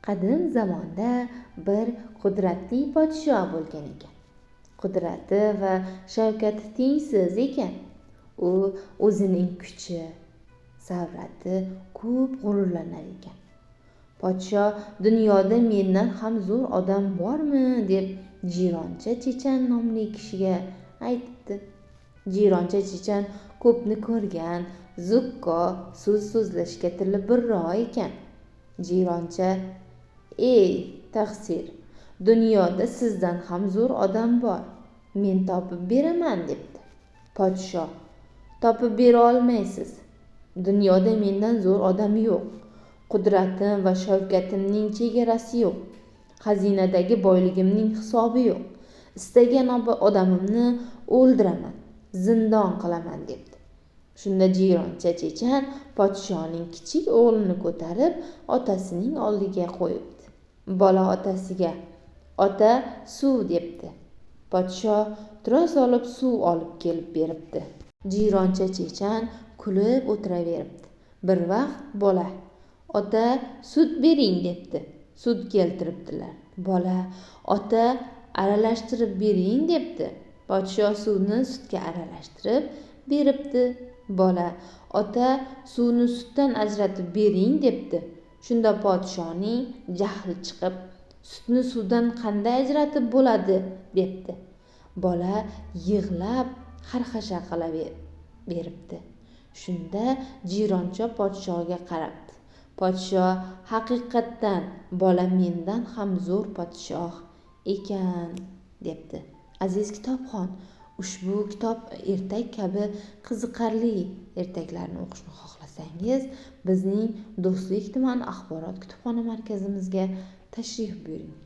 Qadim zamonda bir qudratli podsho bo'lgan ekan. Qudrati va shavkati tengsiz ekan. U o'zining kuchi, savrati ko'p g'ururlanar ekan. Podsho dunyoda mendan ham zo'r odam bormi deb Jiyroncha Chechan nomli kishiga aytibdi. Jiyroncha Chechan ko'pni ko'rgan, zukko, so'z so'zlashga tili birro ekan. Jiyroncha: "Ey, taqsir, dunyoda sizdan ham zo'r odam bor. Men topib beraman" debdi. Podsho: "Topib bera olmaysiz. Dunyoda mendan zo'r odam yo'q. Qudratim va shavkatimning chegarasi yo'q. Xazinadagi boyligimning hisobi yo'q. Istagan odamimni o'ldiraman, zindon qilaman" debdi. Shunda Jiyroncha Chechan podshoning kichik o'g'lini ko'tarib otasining oldiga qo'yibdi. Bola otasiga: "Ota, suv" debdi. Podsho tura solib suv olib kelib beribdi. Jiyroncha Chechan kulib o'tiraveribdi. Bir vaqt bola: "Ota, sut bering" debdi. Sut keltiribdilar. Bola: "Ota, aralashtirib bering" debdi. Podsho suvni sutga aralashtirib beribdi. Bola: "Ota, suvni sutdan ajratib bering" debdi. Shunda podshoning jahli chiqib, "Sutni suvdan qanday ajratib bo'ladi?" debdi. Bola yig'lab xarxasha qila beribdi. Shunda Jiyroncha podshoga qarabdi. Podsho: "Haqiqatdan bola mendan ham zo'r podshoh ekan" debdi. Aziz kitobxon, ushbu kitob ertak kabi qiziqarli ertaklarni o'qishni xohlasangiz, bizning Do'stlik tuman axborot kutubxona markazimizga tashrif buyuring.